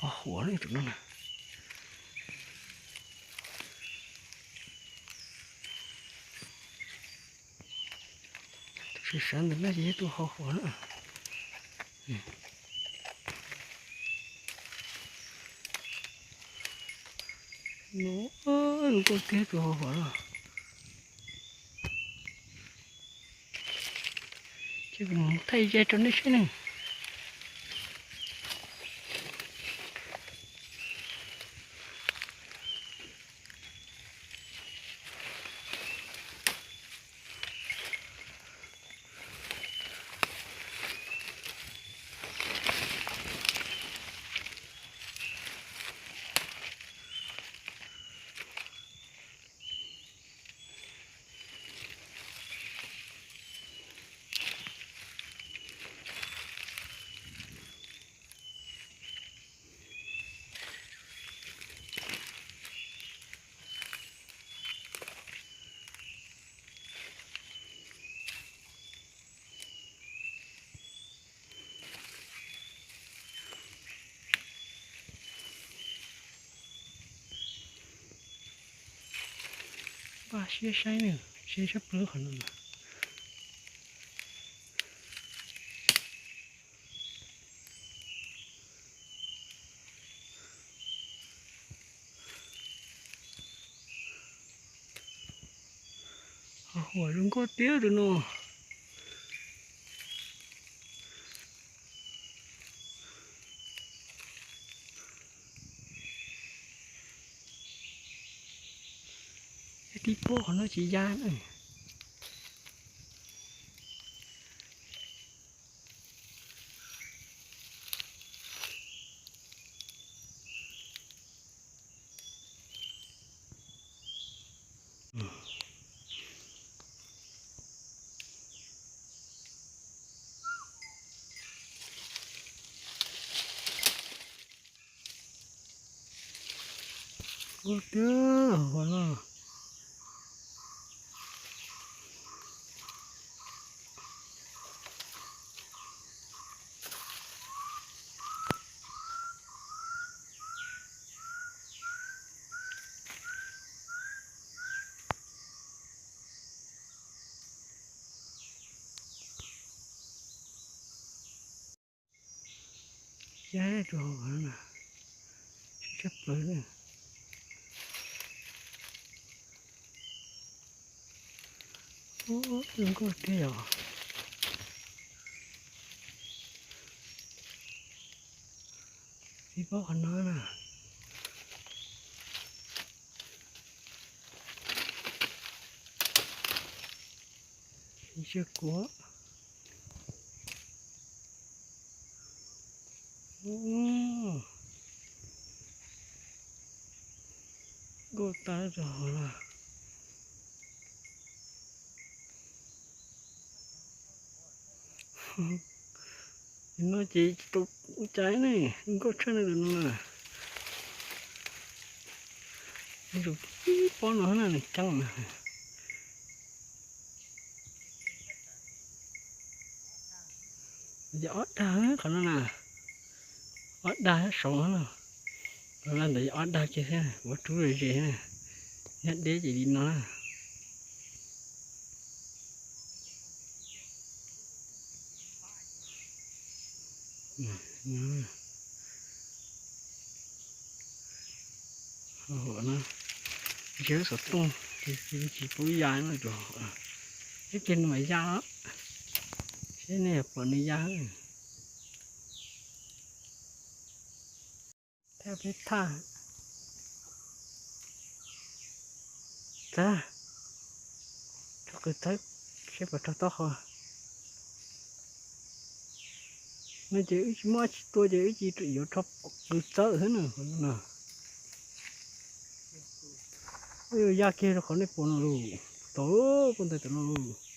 Qhov huam li tus no na. Tus sawv sawv ntawm no ces yog tus qhov huam na. No, zoo nkauj tiag tus qhov huam no. Ces kuv mus thaij ze rau nej saib ne. Npaj siab saib na, siab sab plawg qhov no na. Qhov huam zoo nkauj tiag tus no. Tib pob qhov no tsis ya na. Ua tiag, ua no. Cab rau hauv na, siab tshaj plaws na. Ub, zoo nkauj tiag yog. Tib pob qhov no na. Tsiaj kuav. Nkauj tag rau hauv na. No ces tsis tau ua cas ne, nkauj tshaj no tus no na. Ib pob no na nws ceeb na. Yog ob dag qhov no na, ob dag saud no. Qhov no ntawd yog ob dag kiag thiab, ua rub ze na, nyob deb ces li no na. Ntshe xov tooj ces tsis pub ya no, ib ce no mas ya, seb nej pom nws ya. Thaj peb thaj. Txawb, rho qws txawb seb puas rho taub hau. No ces wb tsis muaj dab tsi tua ces wb cia li yuav rho qws txawb xwb na, no. Wb yuav ya kiag rau qhov nej pom no lauj, tod, poj ntawd tom no lauj.